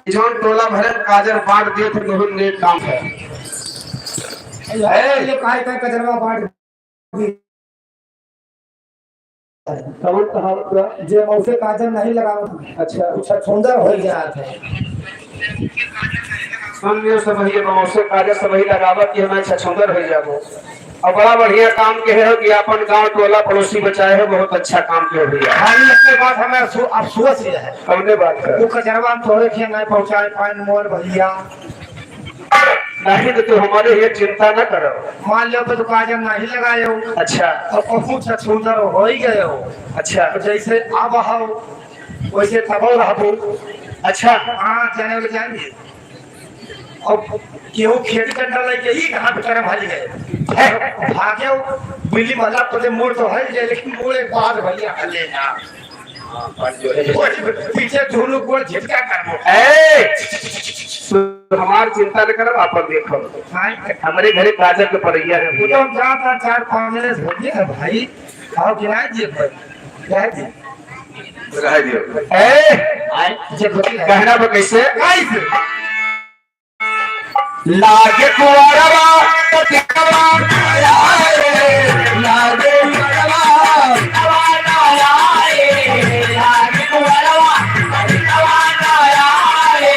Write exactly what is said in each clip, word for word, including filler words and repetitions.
जौन टोला भरे काजर बांट देत है, बहुत नेक काम है। ए, ये काहे का कजरवा बांट दी? कौन कहावत बा? जे मौसे काजर नहीं लगावत, अच्छा। उ छछूंदर हो जात है। सुन लियो सब, ये मौसे काजर सब ही लगावत कि हमारे छछूंदर हो जाबो। और बड़ा बढ़िया काम के हो कि अपन गांव टोला पड़ोसी बचाए हो, बहुत अच्छा काम के हो भैया। खाली एक बात हमें अफसो-, अफसोस ये है। कौने बात है? वो कजरवा हम तोहरे खेत नहीं पहुंचाए पाए मोर भैया। नहीं तो तू हमारे ये चिंता न करो। मान लो तो काजर नहीं लगाए हो। अच्छा। और पप्पू छछूंदर हो ही गए हो। अच्छा। तो जैसे अब हो, वैसे तबो रहबो। अच्छा। हाँ, जाने वाले जानिए। अब केहू खेत डंडा लेके ही कहाँ पे करम हल गए। है। भागे हो, बिल्ली वाला तो मुड़ तो है, लेकिन मुड़ एक बार भैया हले ना। पीछे झुनुक गोड़ झिटका करबो। ए, तू हमार चिंता न करो, आपन देखो। हाँ। हमरे घरे काजर के परैया है वो तो भैया। हम जानता चार पाँच जने से भैया है भाई। आओ गिनाए दिए भाई। गिनाए दिए। रह दियो। ए, आए, जब होती है। कहना बा कैसे? कैसे? लागे कुंवरवा पतितवा ना आए, लागे कुंवरवा पतितवा ना आए, लागे कुंवरवा पतितवा ना आए।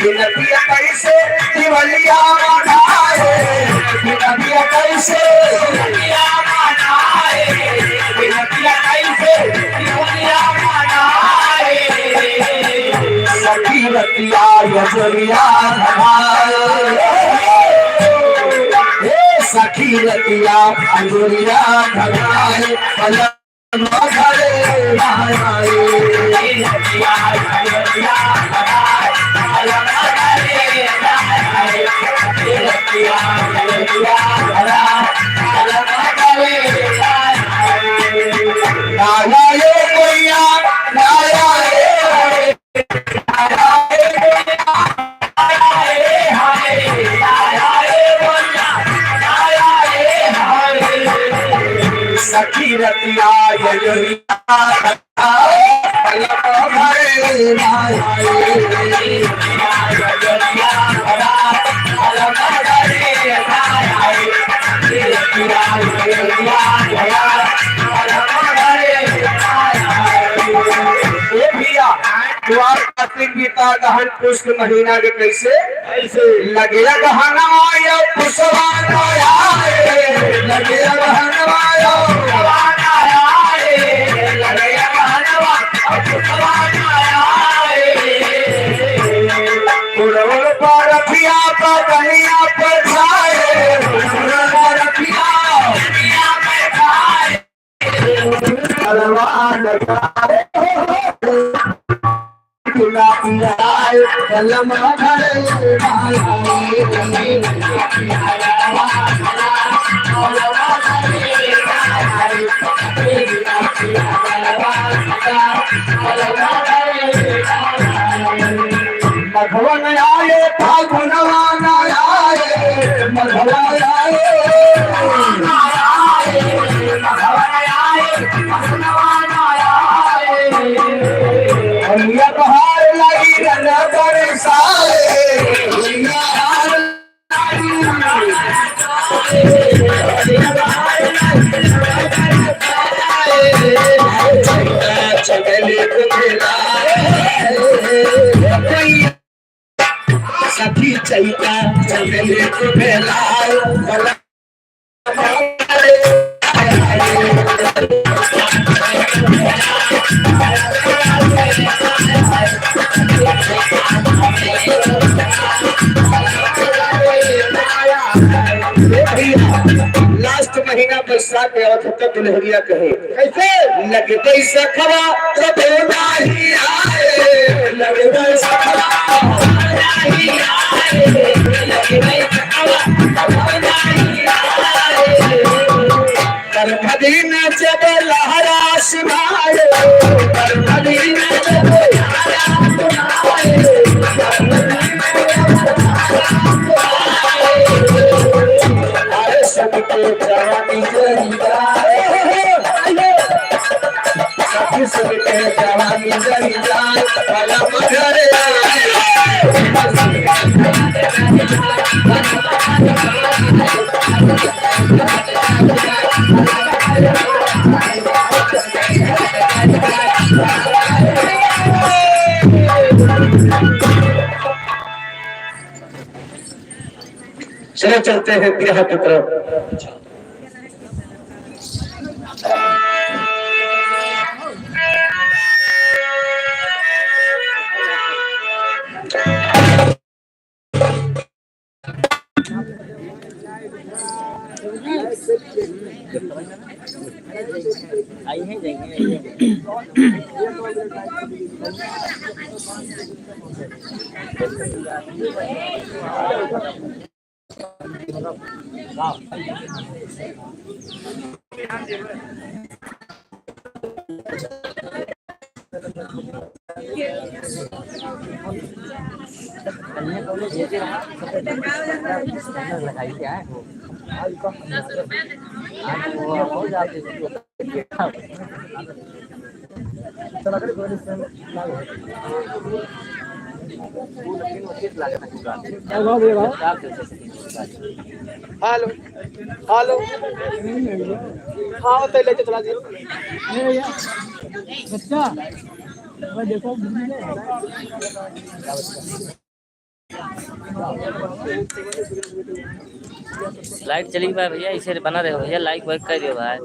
बिनतिया कैसे दिवलिया मनाए, बिनतिया कैसे दिवलिया मनाए, बिनतिया कैसे दिवलिया मनाए। सखी रतिया अजोरिया भगाए, हे सखी रतिया अजोरिया भगाए, पलंग घरे ना आए। ना आए कोइया, ना आए। सखी रतिया अजोरिया, ए भैया, द्वार कार्तिक बीता गहन पुष्ट महीना के कैसे? कैसे? लगे गहनवा या पुष्पवा ना आए, लगे गहनवा या पुष्पवा ना आए, लगे गहनवा या पुष्पवा ना आए। उड़ उड़ पारखिया पगनिया पर छाए, उड़ उड़ पारखिया पगनिया पर छाए। मघवा न आए, फागुनवा न आए, मघवा आए। भैया बहार लगी रंग बरसाए, भैया बहार लगी रंग बरसाए। चमेली को खिला। सखी चैता चमेली को फैलाओ। ए भैया, last महीना बरसात में आवत होता दुल्हनिया कहे, कैसे? लग गई सखवा तो बोला ही आए, लग गई सखवा तो बोला ही आए, लग गई सखवा तो बोला ही आए। बरफदीन जब लहरा सुनाए, बरफदीन जब लहरा सुनाए। अरे सबके जवानी जरी जाए, सखी सबके जवानी चले चलते हैं बिरहा की तरफ। हेलो, हेलो। हाँ, तो ले चला दियो। बच्चा, देखो। लाइट चली गई बा भैया, इसे बना रहे हो भैया, लाइक वाइक कर दियो भाई।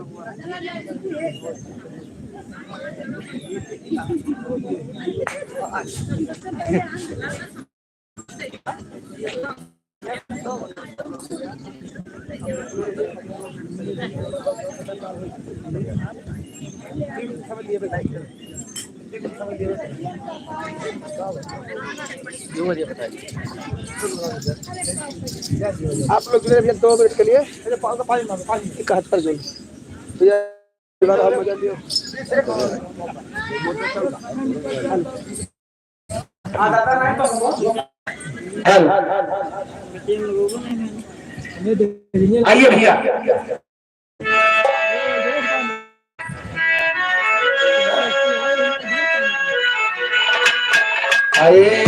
आप लोग जुड़े रहिए दो मिनट के लिए। अरे, पानी, पानी मांगो, पानी। एक हाथ पर जोड़। भैया, हेलो। आइए भैया। आइए।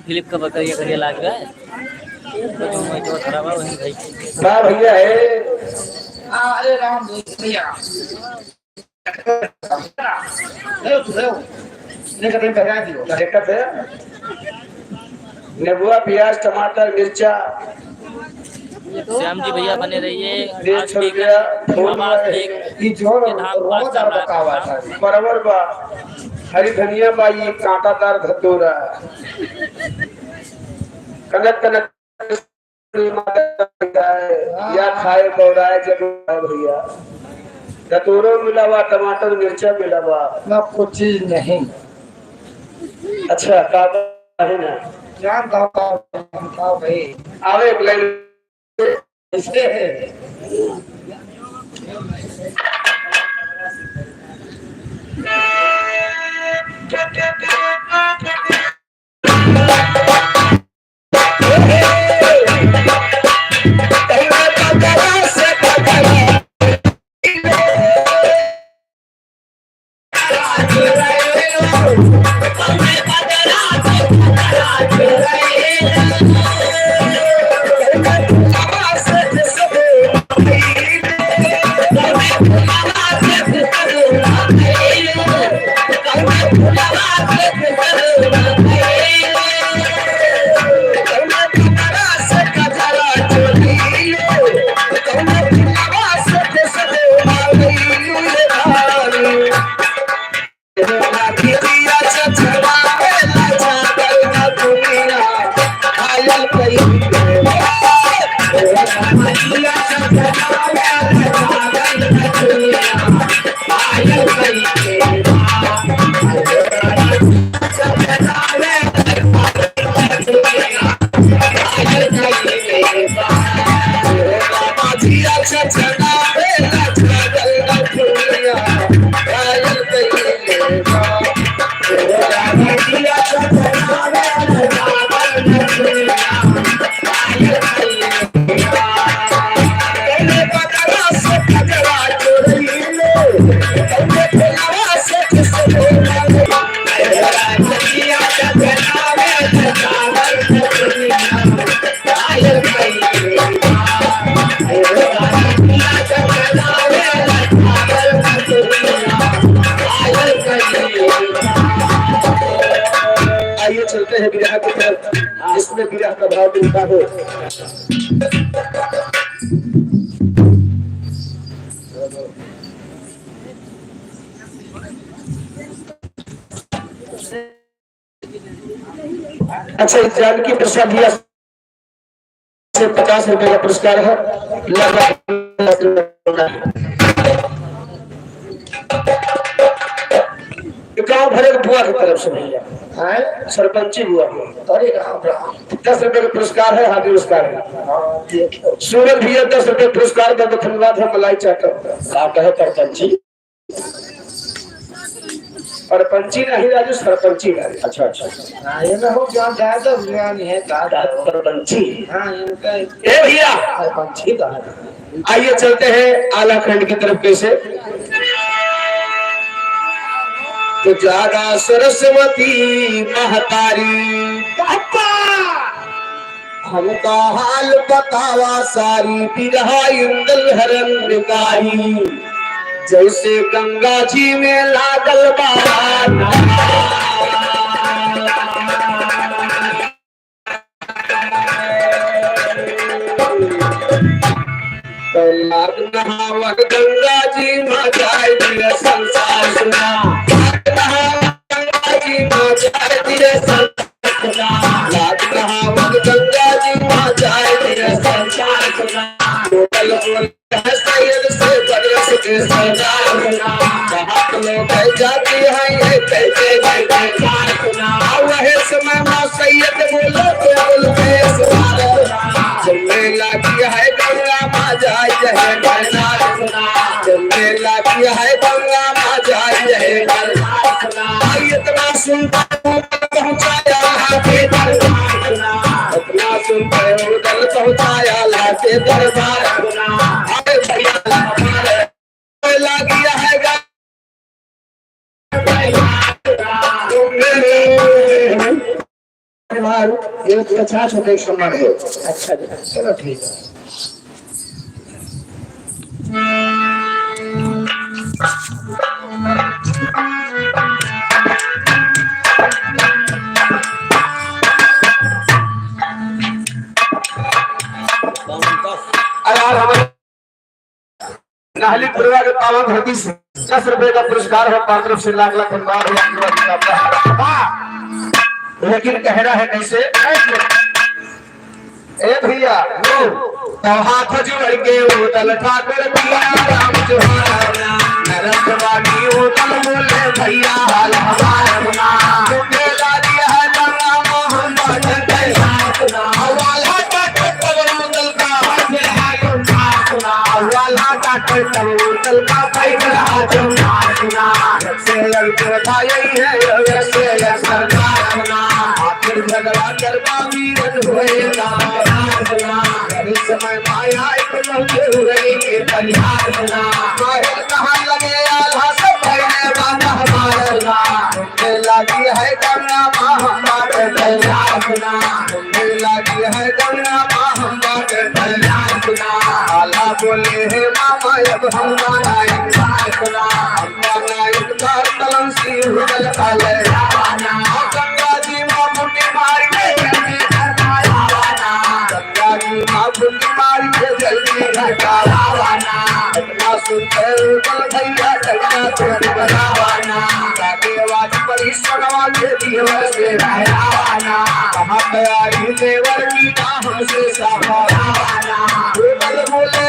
फिलिप का बकरिया करिया लाग गए। वाह भैया है। अरे राम भैया। ले, ले। नहीं तो कहीं बजा दियो। देखा थे? नेबुआ, प्याज, टमाटर, मिर्चा। श्याम जी भैया बने रहिए। डेढ़ सौ रुपया फूल आवाज है। ठीक। ई जोन रोजादार बतावा था। परवर बा, हरी धनिया बा, ई कांटादार धतूरा। कनक कनक या खाए बौराए जब भैया। धतूरो मिला बा, टमाटर मिर्चा मिला बा। ना कुछ चीज नहीं। अच्छा, का बा है ना? क्या बा, बा, बा, बा भाई? आवे एक लाइन। ऐसे है। बाबू। अच्छा, जानकी प्रसाद भैया से पचास रुपए का पुरस्कार है। गांव भरे के बुआ की तरफ से भैया, हैं? सरपंची बुआ। अरे राम राम। दस रुपए का पुरस्कार है, हार्दिक पुरस्कार है। हाँ, देखो। सूरज भैया दस रुपए पुरस्कार दे, धन्यवाद है, मलाई चाटो। का कहे सरपंची? परपंची नहीं राजू, सरपंची राजू। अच्छा, अच्छा। हाँ, ये ना हो, जहाँ जाए तो ज्ञान है, का सरपंची। हाँ, इनका ए भैया, सरपंची का है। आइए चलते हैं आलाखंड की तरफ। कैसे? तो जागा सरस्वती महतारी, हमका हाल बतावा सारी, बिरहा इंदल हरन कारी। जैसे गंगा जी में लागल बा तो लाग नहावत गंगा जी मा जाए दिया संसार सुना। लाग नहावत गंगा जी मा जाए दिया संसार सुना। लाग नहावत गंगा जी मा जाए दिया संसार सुना। बोल बोल है सैयद से बरस के सरदार सुना। बहुत लोग है जाति है ये कैसे कैसे सुना। वह समय मा सैयद बोलो तो बोल के सुना। चलने लगी है गंगा मा जाए है बरसात सुना। चलने लगी है गंगा मा जाए है बरसात सुना। इतना सुनता हूँ पहुँचाया है बरसात सुना। इतना सुनता हूँ दल पहुँचाया लाके दरबार सुना। अरे भैया लागिया है गा- परिवार, ये पचास रुपए का सम्मान है। अच्छा जी, चलो ठीक है। अरे यार, हमारे नहली पुरवा के पावन धरती से दस रुपए का पुरस्कार है, हमारे तरफ से लाख लाख धन्यवाद है, आशीर्वाद मिलता है। हाँ, लेकिन कह रहा है कैसे? ए भैया, लो, तो हाथ जोड़ के उदल ठाकुर पिया राम जोहार। नरक बानी उदल बोले भैया हाल हमार सुना। मेला दिया है गंगा मोहन बाटन के साथ ना। वाला का टोटल उदल का वाला का कोई कबूतर का पैसा जो ना सुना। से अंतर था यही है, से सरकार ना। आखिर झगड़ा करवा वीरन हुए ना सुना। इस समय माया एक लौटे हुए के परिहार ना। माहिर कहाँ लगे आला सब भैया बाबा हमारा ना। लागी है गंगा माँ हमारे दया सुना। लागी है गंगा माँ हमारे दया सुना। आला बोले हे मामा अब हम गाना इनकार सुना। हम गाना इनकार कलम सी उगल काले रावाना। गंगा जी माँ बूटी मार के जल्दी घर आवाना। गंगा जी माँ बूटी मार के जल्दी घर आवाना। इतना सुंदर उगल भैया गंगा तुम बनावाना। देवा जी पर ईश्वरवा के जीवन से बहरावाना। कहाँ पे आई देवर की ना हमसे सहारावाना। वो बल बोले,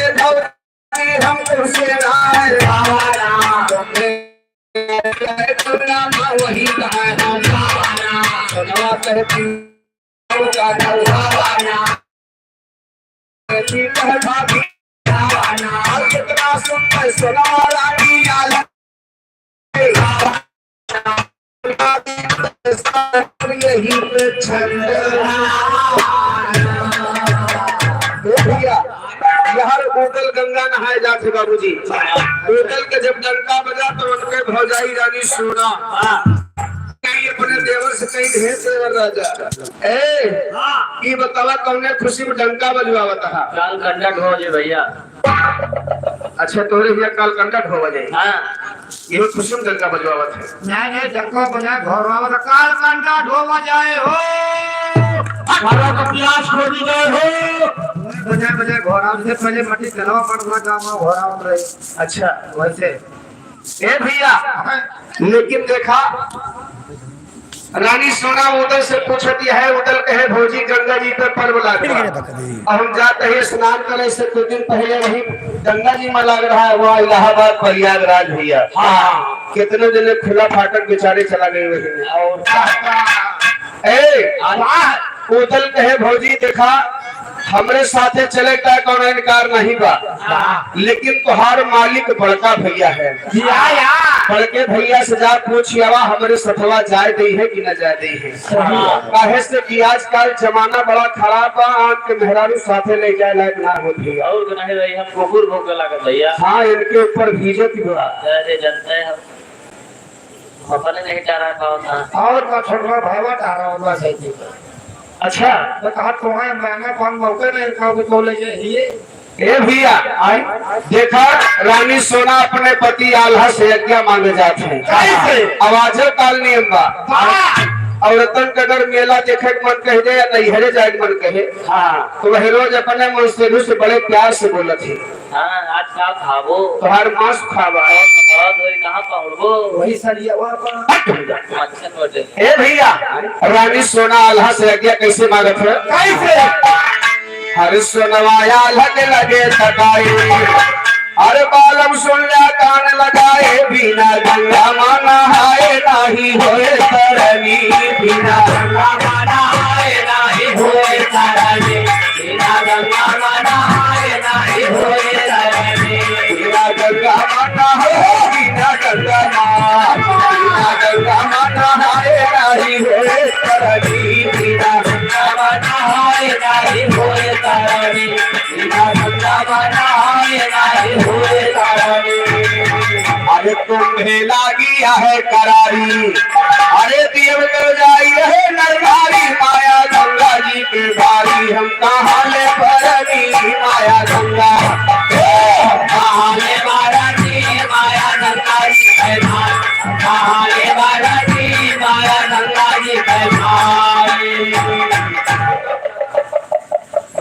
"हे भगवान, हम तुमसे ना डरावाना।" तुमने दुनिया में वही कहा हम रावाना। सुनवा कहती का डरावाना। कितना सुंदर सुनहरा लागी आला। यही पे छंद। ए भैया, यहाँ बोतल गंगा नहाए जाते बाबूजी। बोतल के जब डंका बजा तो उनके भौजाई रानी सोना। कहीं अपने देवर से कहीं, "हे देवर राजा, ए, हाँ। ई बतावा कौने खुशी में डंका बजवावत हा?" काल कंडा ढो जी भैया। अच्छा, तोरे भैया काल कंडा ढो बजे। हाँ। ये खुशी में डंका बजवावत है। नहीं, नहीं, डंका बजा, घोरवावत, काल कंडा ढो बजाए हो। सारा का प्यास खो दी गए हो। बजाय, बजाय घोड़ा से पहले मट्टी चलावा पड़ना काम है, घोड़ा उठ रहे। अच्छा। वैसे। ए भैया, लेकिन देखा, रानी सोना उदल से पूछत है, उदल कहे, "भौजी, गंगा जी पे पर्व लागत बा। अब हम जात ही स्नान करे से कुछ दिन पहले वही गंगा जी में लाग रहा है, वहाँ इलाहाबाद प्रयागराज भैया।" हाँ। कितने दिन खुला फाटक बेचारे चला गए वही में। और ए, वाह। उदल कहे, "भौजी, देखा, हमरे साथे चले का कौनो इनकार नहीं बा, वाह। लेकिन तोहार मालिक बड़का भैया है। या, या। बड़के भैया से जा पूछ आवा, हमरे सथवा जाए दे है कि न जाए दे है।" सही। काहे से कि आजकल जमाना बड़ा खराब बा, आँख के मेहरारू साथे ले जाए लायक ना होत भैया। और तो नहीं रही, हम कुकुर भौंके लागत भैया। हाँ, इनके ऊपर भीजत बा। अरे, जानते हैं हम। अपने नहीं डरा पावत है। और का छोड़वा भावा डरा होगा सही जी। अच्छा। तो कहा तुम्हें महंगा पान मौके नहीं खाओगे तो ले ये ही। ए भैया, आई देखा, रानी सोना अपने पति आल्हा से आज्ञा मांगे जात है। कैसे? आवाजो काल नियम बा। वाह। औरतन के अगर मेला देखे के मन कह दे या नैहरे जाए के मन कहे, हाँ। तो वह रोज अपने मन से बड़े प्यार से बोलत है। हाँ, आज का खाबो? तोहार मांस खाबा। बहुत होई, कहाँ पहुँचबो? वही सरिया वहाँ पर। अच्छा, छोड़ दे। ए भैया, रानी सोना आल्हा से आज्ञा कैसे मांगत है? कैसे? हर सोनवा आल्हा के लगे सटाई। अरे बालम सुन ल्या कान लगाए, बिना गंगा मा नहाए नाही होए तरनी। बिना गंगा मा नहाए नाही होए तरनी। बिना गंगा मा नहाए नाही होए तरनी। बिना गंगा मा नहाए, बिना गंगा मा, बिना गंगा मा नहाए नाही होए तरनी। बिना गंगा मा नहाए नाही होए तरनी। बिना गंगा मा नहाए नाही होए तरनी। अरे तुम्हें लागी है करारी, अरे देव तो जाई रहे नरनारी, माया गंगा जी के बारी हम कहाँ ले भरनी माया गंगा। कहाँ ले भरनी माया गंगा जी के बारी, कहाँ ले भरनी माया गंगा जी के बारी।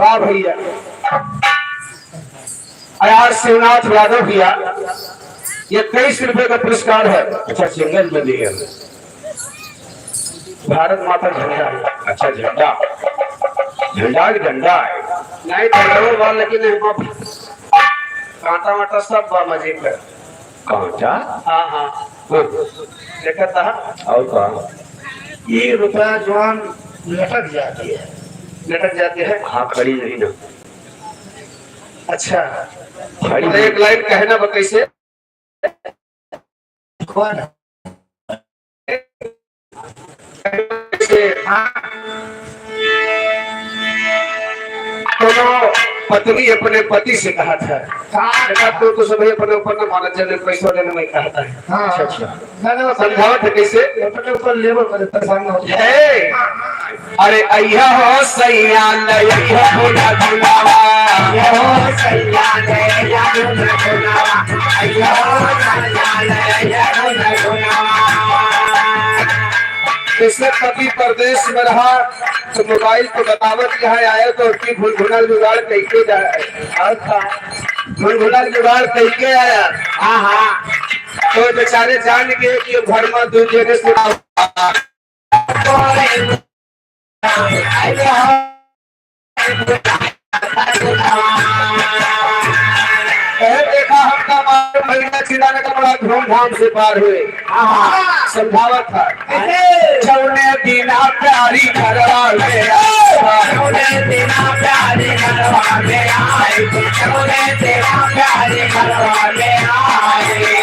वाह भैया। अरे आज शिवनाथ यादव भैया, ये तेईस रुपए का पुरस्कार है। अच्छा, सिंगल में दिए हैं। भारत माता झंडा है। अच्छा, झंडा, झंडा के झंडा है। नहीं, झंडा वाला लेकिन है, वहाँ कांटा वाटा सब बा मजे का। कांटा? हाँ, हाँ। हाँ। देखा था? और का? ये रुपया जवान लटक जाती है। लटक जाती है? हाँ, खड़ी नहीं ना। अच्छा। खड़ी तो एक लाइन कहना बा कैसे? कौन? हाँ। कोनो पत्नी अपने पति से कहत है, का? "बेटा, तू तो सभी अपने ऊपर न मानत, जने पैसा देने में कहत है।" हाँ। अच्छा, अच्छा। ना, ना, समझावत है कैसे? अपने ऊपर लेबर करे, परेशान ना हो। ए, अरे अइहा हो सैया, ले अइहा भोला भोलावा। अइहा हो सैया, ले अइहा भोला भोलावा। अइहा हो सैया, ले अइहा भोला भोलावा। जैसे पति परदेश में रहा, तो मोबाइल पे बतावत यहाँ आया तो उसकी भुनभुना जुगाड़ कैसे जाए। अच्छा, भुनभुना जुगाड़ कैसे आया? हाँ, हाँ। तो बेचारे जान के कि घर में दो जने से ए, देखा, हमका मालूम भइया चिल्लाने का बड़ा धूमधाम से पार हुए। हाँ, समझावत था। कैसे? जौने दिना प्यारी घरवा में आए। जौने दिना प्यारी घरवा में आए। जौने दिना प्यारी घरवा में आए।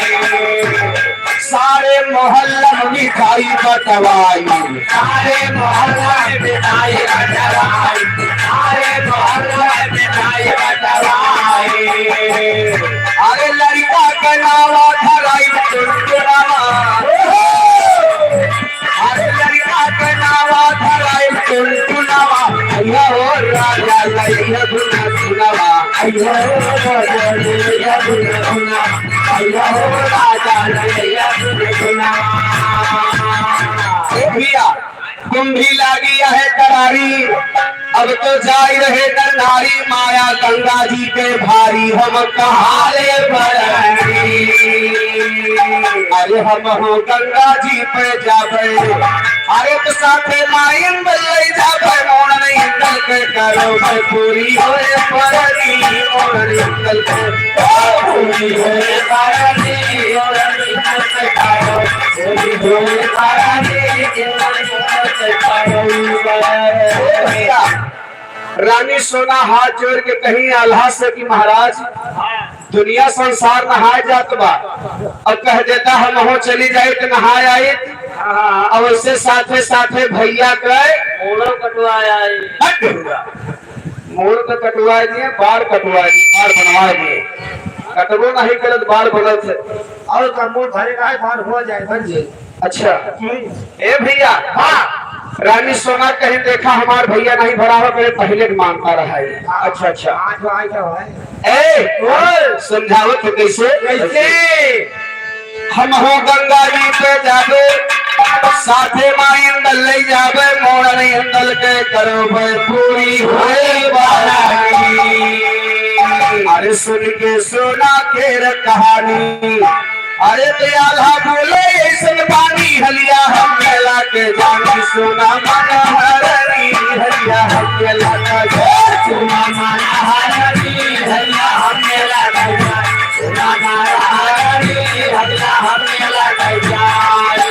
सारे मोहल्ला में मिठाई बंटवाई। सारे मोहल्ला में मिठाई बंटवाई। सारे मोहल्ला में मिठाई बंटवाई। अरे लड़का के नावा धराई टुनटुनावा। अरे लड़का के नावा धराई टुनटुनावा। अइहा हो राजा लइहा टुनटुनावा। अइहा हो राजा लइहा टुनटुनावा। ए भैया, कुंभी लागी है करारी, अब तो जाई रहे नर नारी, माया गंगा जी के भारी, हम कहाँ ले बरनी। अरे हम हो गंगा जी पे जाबे, अरे तो साथे माइन बल्ले जाबे, मोड़न इंदल के करो भाई पूरी होए बरनी, मोड़न इंदल के पूरी होए बरनी, मोड़न इंदल के करो पूरी होए बरनी। रानी सोना हाथ जोड़ के कहीं आल्हा से कि महाराज, दुनिया संसार नहाए जात बा, अब कह देता हम हो चली जाइत नहाए आइत, अब उससे साथे साथे भैया के मोड़ो कटवाए आई। हट हुआ। मोड़ तो कटवा दिए, बार कटवा दिए, बार बनवा दिए। कटबो नहीं करत, बार बनत है। और का मोड़ भरे का है, बार हो जाए, बन जाए। अच्छा। हम्म। ए भैया, हाँ। रानी सोना कहीं देखा हमार भैया नहीं भरा हो, मेरे पहले के मानता रहा है। अच्छा, अच्छा। आज वो आई क्या है? ए, बोल। समझावत हो कैसे? कैसे? हम हो गंगा जी पे जाबे, साथे माइन बल्ले जाबे, मोड़न इंदल के करबे पूरी होए बरनी। अरे सुन के सोना केर कहानी, अरे तो आल्हा बोले ऐसन बानी, हलिया हम मेला के जानी सोना मन हरनी, हलिया हम मेला के जानी सोना मन हरनी, हलिया हम मेला के जानी सोना मन हरनी, हलिया हम मेला के जानी।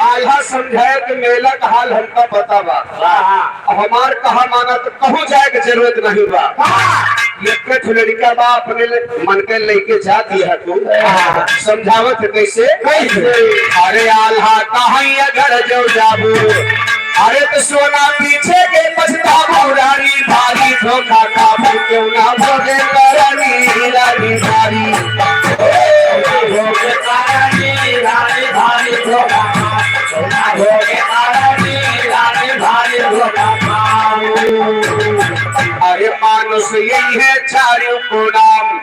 आल्हा समझाए कि मेला का हाल हमका पता बा। हाँ, हाँ। अब हमार कहा माना तो कहूँ जाए के जरूरत नहीं बा। हाँ। एक ठो लड़का बा अपने ले, मन के लेके जाती है तू। हाँ। समझावत है कैसे? कैसे? अरे आल्हा कहीं अगर जो जाबू, अरे तो सोना पीछे के पछताबू, रानी भारी धोखा खाबू, क्यों ना भोगे करनी रानी भारी। भोगे करनी रानी भारी धोखा खाबू। अरे मानुष यही है चारू को नाम।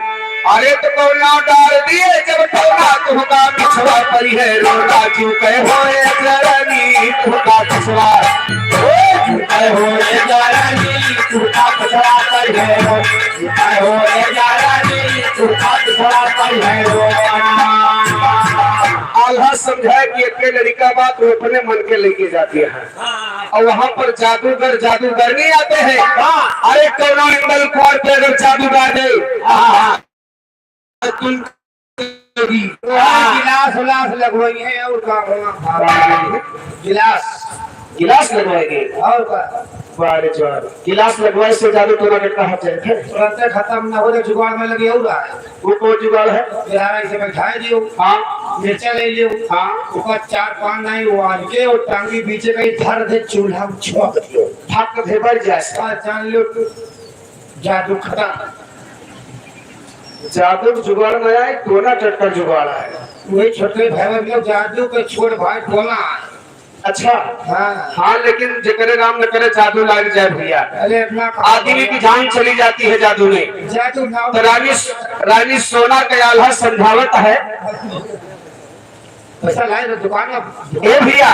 अरे तो कौना डार दिए जब टोना, तुहका पिछवा परी है रोना, क्यों कहे होए जरनी, तुहका पिछवा। क्यों कहे होए जरनी, तुहका पिछवा परी है रोना, क्यों कहे होए जरनी, तुहका पिछवा परी है रोना। आल्हा समझाए कि एक लड़का बा, तू अपने मन के लेके जाती है। हाँ। और वहाँ पर जादूगर, जादूगरनी आते हैं। हाँ। अरे कौनो एंगल क्वार पे अगर जादू डाल दे, हाँ, हाँ। तुम हाँ। गिलास उलास लगवाई है और का हुआ? गिलास। गिलास लगवाएंगे। और का? बारे ज्वार। गिलास लगवाए से जादू टोना के कहा जाए थे। तुरंते खत्म ना हो जाए, जुगाड़ में लगे और आए। वो कौन जुगाड़ है? यार ऐसे बैठाए दियो। हाँ। मिर्चा ले लियो। हाँ। ऊपर चार पान नहीं, वो आन के वो टांगी पीछे कहीं धर दे, चूल्हा में झोंक दियो। फक दे बढ़ जाए। और जान लो तू जादू खत्म। जादू के जुगाड़ में आए, टोना टटका जुगाड़ आए। वही छोटे भाई लोग जादू के छोड़ भाई टोना आए। अच्छा। हाँ। हाँ, लेकिन जेकरे राम न करे जादू लाग जाए भैया। अरे इतना आदमी की जान चली जाती है जादू में। जादू ना तो रानी, रानी सोना के आल्हा समझावत है। पैसा लाए तो दुकान में। ए भैया,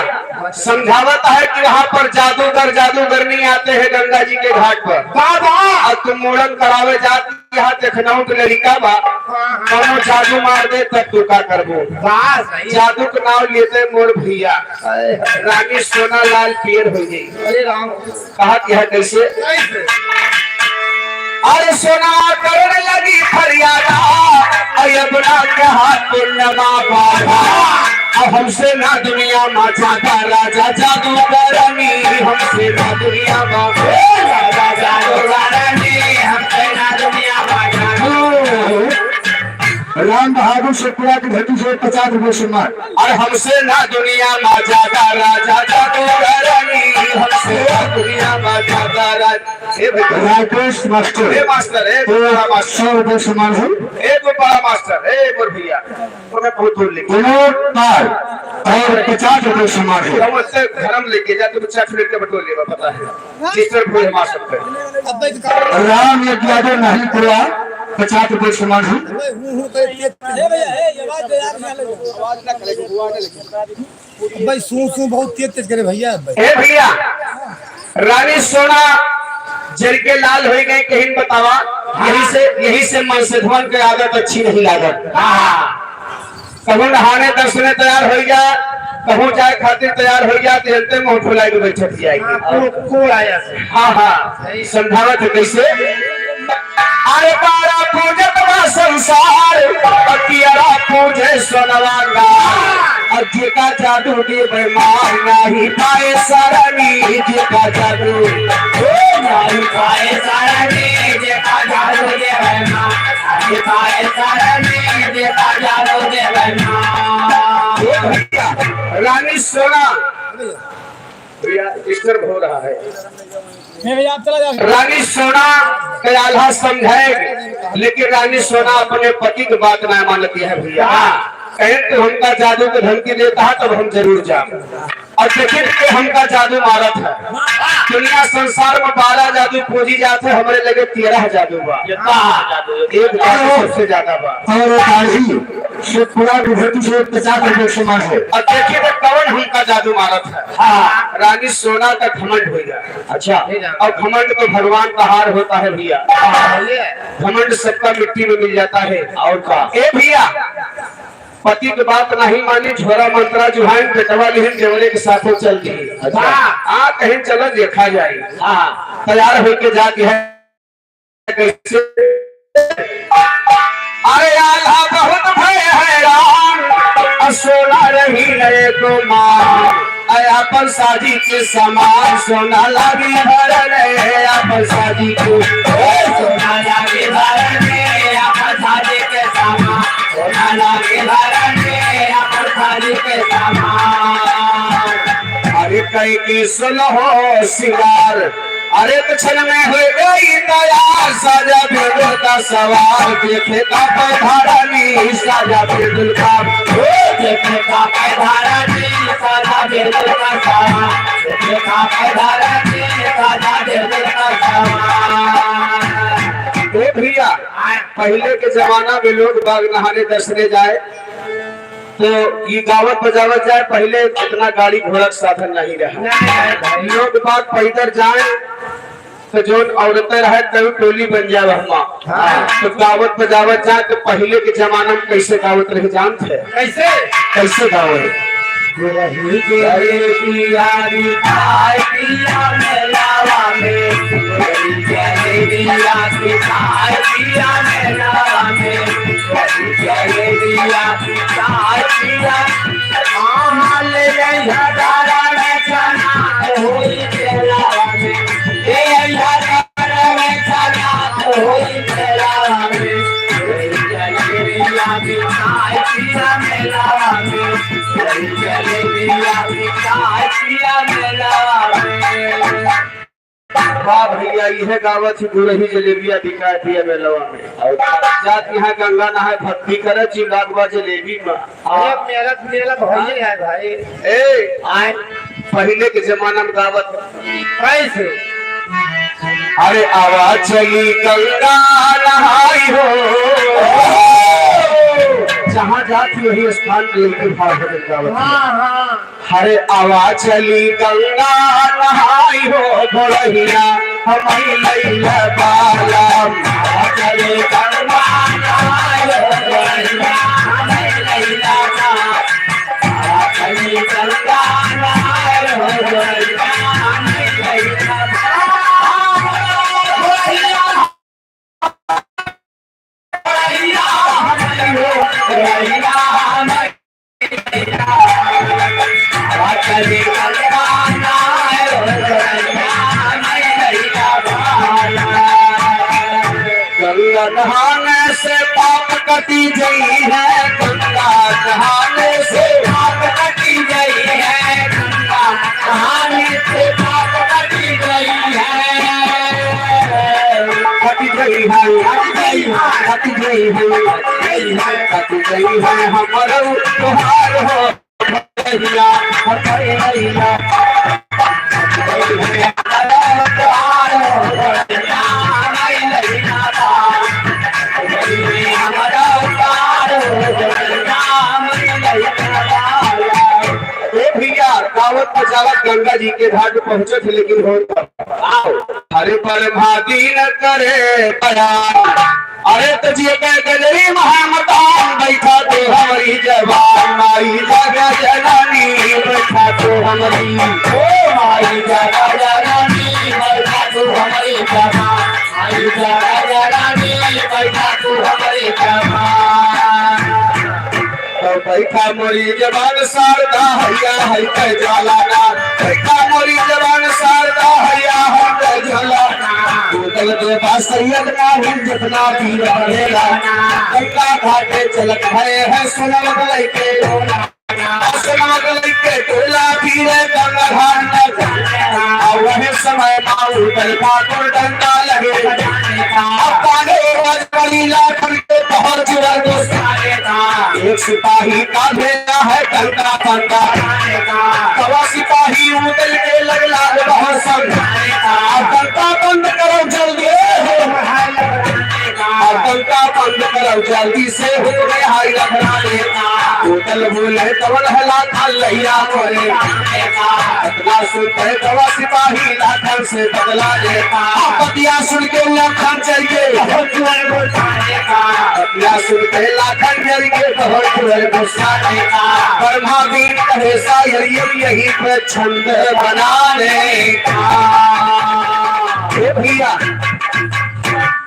समझावत है कि वहाँ पर जादूगर जादूगरनी आते हैं गंगा जी के घाट पर। बाबा! और तुम मुड़न करावे जाती यहाँ देखना हो तो लड़का बा, हाँ, हाँ। कौनो जादू मार दे तब तू का करबो? बस, सही। जादू के नाम लेते मोर भैया। अरे। रानी सोना लाल पियर हो गई। अरे राम। कहा कि है कैसे? कैसे? अरे सोना करन लगी फरियादा, अरे अपना के हाथ पुण्य बाबा। अब हमसे ना दुनिया मा जादा राजा जादूगरनी, हमसे ना दुनिया मा। ए राजा जादूगरनी, हमसे ना दुनिया मा जादू। राम बहादुर शेखपुरा की धरती से पचास रुपये सम्मान। और हमसे ना दुनिया मा जादा राजा जादूगरनी, हमसे ना दुनिया मा जादा राजा। ए भैया। राकेश मास्टर। ए मास्टर, ए तो बड़ा मास्टर। सौ रुपये सम्मान है। ए तो बड़ा मास्टर, ए मोर भैया। तुम्हें बहुत दूर लेके। विनोद पाल और पचास रुपये सम्मान है। हम उससे धर्म लेके जा, तुम चॉकलेट का बटोर लेवा, पता है। जिस तरह कोई हमारे सब पे। राम एक यादव नहीं पूरा। पचास रुपये समान है। भाई, हूँ, हूँ, तो तेज, तेज। ए भैया, ए, ये आवाज दे यार, ना लगे। आवाज ना करे, आवाज ना लगे। भाई, सूं, सूं बहुत तेज, तेज करे भैया, भाई। ए भैया, रानी सोना जर के लाल होइ गए, कहिन बतावा, यही से, यही से मनसेधवन के आदत अच्छी नहीं लागत। हाँ। कहूँ नहाने दर्शने तैयार होइ जा, कहूँ जाए खातिर तैयार होइ जा, तो एनते मुँह फुलाए के बैठत जाए। हाँ, को, को आया से। हाँ, हाँ, सही। समझावत है कैसे? अरे बारा पूजत बा संसार, अकियरा पूजे सोनवा का। अब जेका जादू दे बेमार, नाही पाए सरनी, जेका जादू। ओ नाही पाए सरनी, जेका जादू दे बेमार, नाही पाए सरनी, जेका जादू दे बेमार। ओ भैया, रानी सोना, भैया, disturb हो रहा है। नहीं भैया, आप चला जाओ। रानी सोना के आल्हा समझाए, लेकिन रानी सोना अपने पति के बात ना मानती है भैया। कहे तो हमका जादू के धमकी देता है, तब हम जरूर जाम। और देखित के हमका जादू मारत है। दुनिया संसार में बारह जादू पूजी जात है, हमरे लगे तेरह जादू बा। एक जादू सबसे ज्यादा बा। और दाढ़ी से पूरा विभूति से पचास रुपये समान है। अब देखिए तो कौन हमका जादू मारत है। हाँ। रानी सोना का घमंड हो गया। अच्छा। और घमंड तो भगवान का हार होता है भैया। हाँ, ये। घमंड सबका मिट्टी में मिल जाता है। और का? ए भैया, पति के बात नहीं मानी, झोरा मंत्रा जुहान, बेटवा लिहन देवरे के साथे चल दी। अच्छा। हाँ, आ कहीं चला देखा जाए। हाँ। तैयार होके जाती है। कैसे? अरे आल्हा बहुत भय हैरान, अ सोना रही नए को मान, अ आपन साजी के समान, सोना लागी भरन है आपन साजी के, ओ सोना लागी भरन है आपन साजी के समान, सोना लागी भरन है आपन साजी के समान। अरे कई के सुलहो सिंगार, अरे तो क्षण में हो गई तैयार, साजा बिल्कुल का सवार, देखे का पधारनी, साजा बिल्कुल का, ओ देखे का पधारनी, साजा बिल्कुल का सवार, देखे का पधारनी, साजा बिल्कुल का सवार। ए भैया, पहले के जमाना में लोग बाग नहाने दसने जाए, तो ये गावत बजावत जाए, पहले इतना गाड़ी घोड़ा के साधन नहीं रहा। नहीं, नहीं, नहीं। लोग बाग पैदल जाए, तो जोन औरतें रहे, तब टोली बन जाए वहाँ। हाँ। तो गावत बजावत जाए, तो पहले के जमाना में कैसे गावत रहे, जानत है? कैसे? कैसे गावे? गुरही जलेबिया बिकाय पिया मेलावा में, गुरही जलेबिया बिकाय पिया मेलावा में, गुरही जलेबिया बिकाय पिया। हाँ, ले जइहा दारा में चना होई मेलावा में, ले जइहा दारा में चना होई मेलावा में, गुरही जलेबिया बिकाय पिया मेलावा में। वाह भैया, इहे गावत ही गुरही जलेबिया बिकाय पिया मेलवा में। और जात यहाँ गंगा नहाए भक्ति करे, चिल्लात बा जलेबी में। अरे मेला, मेला भौजी है भाई। ए, आए। पहिले के जमाना में गावत। कैसे? अरे आवा चली गंगा नहाई हो। जहाँ जात वही स्थान के लेके भाव भजन गावत। हाँ, हाँ। अरे आवा चली गंगा नहाई हो गोरहिया, हमई लइला बालम। आवा चली गंगा नहाई हो गोरहिया, हमई लइला बालम। गंगा नहाने से पाप कटी गई है, गंगा नहाने से पाप कटी गई है, गंगा नहाने से पाप कटी गई है। कटी गई है, कटी गई है, कटी गई है, कटी गई है, कटी गई है हमरो तोहार हो। बजावत गंगा जी के घाट पहुँचत है, लेकिन हो आओ। हरे ब्रह्मा दीन करे बयान। अरे तो जी के गजरी महामतान, बैठा तो हमरी जबान, माई जगत जननी, बैठा तो हमरी, ओ माई जगत जननी, बैठा तो हमरी जबान, माई जगत जननी, बैठा तो हमरी जबान। तो बैठा मोरी जबान शारदा, हैया है कै ज्वाला ना। बैठा मोरी जबान शारदा, हैया है कै ज्वाला ना। उतल देवा सैयद माहिल जितना भी रहेला। गंगा घाटे चलत भरे है सुनवत लइके टोला। सुनवत लइके टोला पीरे गंगा घाट। और वही समय माऊ बल ठाकुर डंडा लगे। अब पाले राजबली लाखन के बहुत जुड़ा दोस्त। एक सिपाही का भेजा है डंडा डंडा। तवा सिपाही उतर के लगला बहुत संग। अब डंडा बंद करो जल्दी। अब डंडा बंद करो जल्दी से, हो गए हाय लखना। उतल बोले तवन हला खा लैया बोले। इतना सुनते तवा सिपाही लाखन से बदला लेता। अब बतिया सुन के लाखन चल के बहुत जोर गुस्सा देता। बतिया सुन के लाखन चल के बहुत जोर गुस्सा देता। ब्रह्मा दीन कहे सायर ये यही पे छंद बना लेता। हे भैया,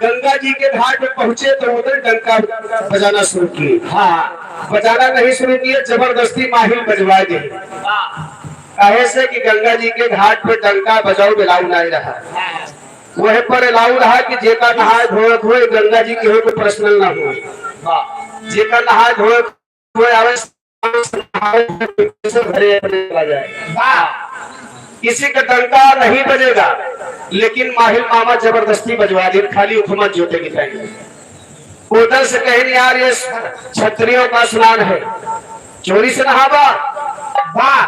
गंगा जी के घाट पे पहुंचे तो उधर डंका बजाना शुरू किए। हाँ, बजाना नहीं शुरू किए, जबरदस्ती माहिल बजवा दे। काहे से कि गंगा जी के घाट पे डंका बजाओ, अलाउ नहीं रहा। वह पर अलाउ रहा कि जेका नहाए धोए होए, गंगा जी के हो तो पर्सनल ना होए। हाँ, जेका नहाए धोए होए आवे, से घरे अपने चला जाए। किसी का डंका नहीं बजेगा, लेकिन माहिल मामा जबरदस्ती बजवा दे, खाली उपमा जोते की टाइम। उधर से कहीं यार ये क्षत्रियों का स्नान है, चोरी से नहावा। वाह।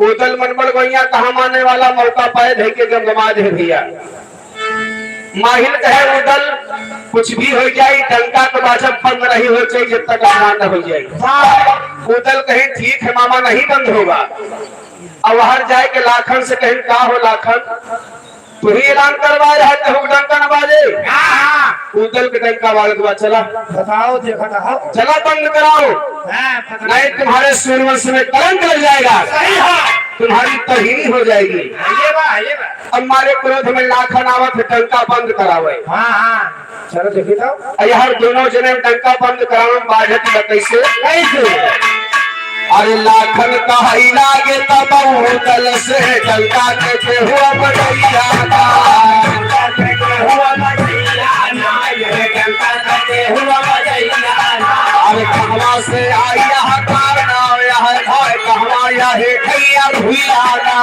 उदल मनमड़ गैया कहाँ माने वाला मौका पाए धई के गमगमा दे भैया। माहिल कहे उदल कुछ भी हो जाए, डंका के बाजब बंद नहीं हो चाहिए जब तक स्नान न हो जाए। वाह। उदल कहे ठीक है मामा, नहीं बंद होगा। अब वहां जाए के लाखन से कहे का हो लाखन, तू ही ऐलान करवाए रहे, तू डंका न बाजे। हाँ। उदल के डंका बाजत बा, चला। बताओ, देखा था। चला बंद कराओ। हाँ, पता नहीं, तुम्हारे सूर्यवंश में कलंक लग जाएगा। सही है। तुम्हारी तोहिनी हो जाएगी। ये बा, ये बा। अब मारे क्रोध में लाखन आवत है, डंका बंद करावे। हाँ, हाँ। चलो देखी तो। अरे हर दोनों जने डंका बंद करावे, बाजत बा कैसे? कैसे? अरे लाखन कहई लागे तब उदल से डंका के हुआ बजैया ना। अरे कहवा से आई यह कारना, यह भाई कहवा यह भैया भुइया ना।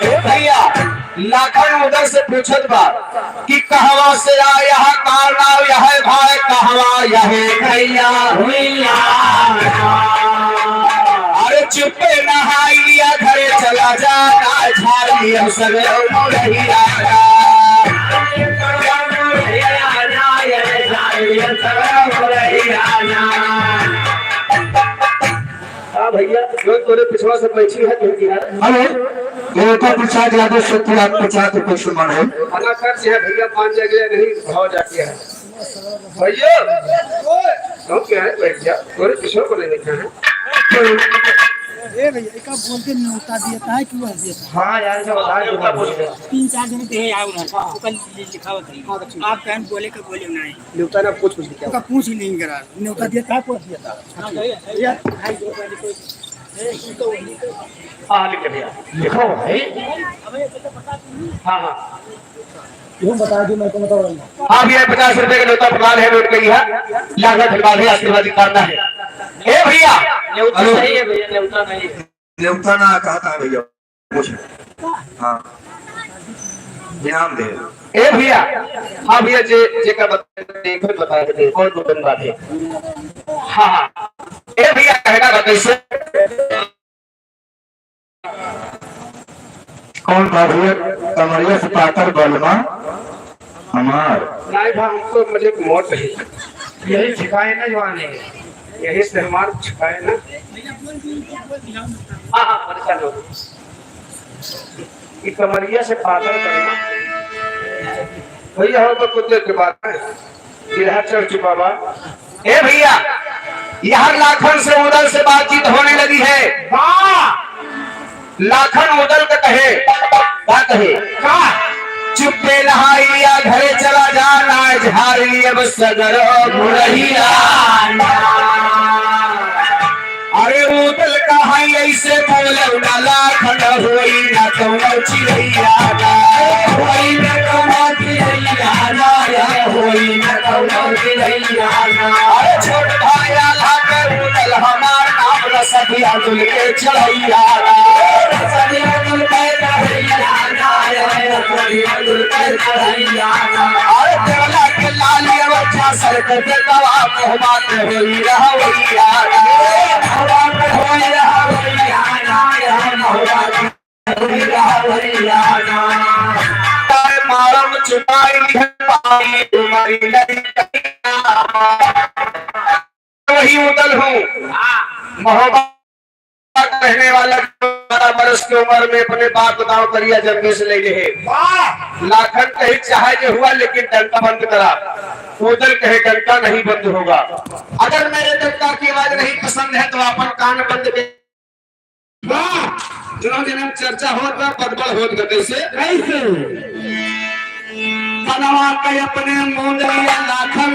ए भैया, लाखन उदल से पूछत बा कि कहवा से आया है, का नाव यह है भाई, कहवा यह है भैया? भैया। अरे चुप्पे नहाई लिया, घरे चला जा, ना झाड़ लिया सगरो मोरहिया। हाँ भैया, जो तोरे पिछवा से बैठी है, तू किनारे। हेलो, ये तो प्रसाद यादव, सत्य आपको पचास रुपये सम्मान है। मना कर दिया भैया, मान जाएगा, नहीं भाव जाती है। भैया, तो क्या है, बैठ जा, तोरे पिछवा को नहीं देखा है। ए भैया, एक आप बोलते न्योता दिया था कि वह दिया था? हाँ यार, सब बता दो। तीन चार दिन थे आओ ना, ऊपर लिखावत है। आप कहन बोले का बोले नहीं। न्योता ना पूछ, पूछ के क्या ओका पूछ ही नहीं करा। न्योता दिया था, कौन दिया था? हाँ, भैया, भैया, भाई, जो मैंने कोई, हाँ, लिख ले भैया, लिखो भाई। हाँ, हाँ। यूं बता दो, मैं तो बताऊंगा। हाँ भैया, पचास रुपए का न्योता प्रदान है, नोट करिए। लागत है, आशीर्वाद करना है। ए भैया, न्योता हेलो। नहीं है भैया, न्योता नहीं है। न्योता ना कहता है भैया। कुछ। हाँ। इनाम दे। ए भैया, हाँ भैया, जे, जे का बता, एक बार बता देते, कौन कौन बात है? हाँ, हाँ। ए भैया, कहना बा कैसे? कौन बा भैया? कमरिया से पातर बलमा हमार। नहीं भा, हमको मुझे मोट है। यही छिपाए ना जवाने, यही से हमार छिपाए ना। हाँ, हाँ, परेशान हो। ई कमरिया से पागल करना। भैया, हम तो कुछ देर के बाद हैं। बिरहा चढ़ चुका बा। ए भैया, यहाँ लाखन से उदल से बातचीत होने लगी है। वाह! लाखन उदल के कहे, का कहे? का? चुप्पे नहाई लिया, घरे चला जा, ना झार लिए बस सगरो मुरहिया। अरे उदल कहाँ ऐसे बोले ना, लाखन होई ना कौनो चिड़ैया ना। होई ना कौनो चिड़ैया ना, होई ना कौनो चिड़ैया ना। अरे छोट भाई आल्हा के उदल हमार नाम रसदिया दुल के चढ़ैया ना। रसदिया दुल के चढ़ैया ना, रसदिया दुल के चढ़ैया ना। अरे देवला के लाल ये बच्चा सर के बेटवा मोहबा के होई रहवैया ना। मोहबा के होई रहवैया ना, मोहबा के तारे मारम चुपाई है पाई तुम्हारी लड़कियाँ। वही उदल हूँ। महोबा कहने वाला बारह बरस की उम्र में अपने बाप गाँव करिया जन्मे से ले ले है। वाह! लाखन कहे चाहे जो हुआ लेकिन डंका बंद करा। उदल कहे डंका नहीं बंद होगा। अगर मेरे डंका की आवाज नहीं पसंद है तो अपन कान बंद कर वाह! जनम जनम चर्चा होत बा, बड़बड़ होत बा, कैसे? कैसे? बनवा के अपने मूंद लिया लाखन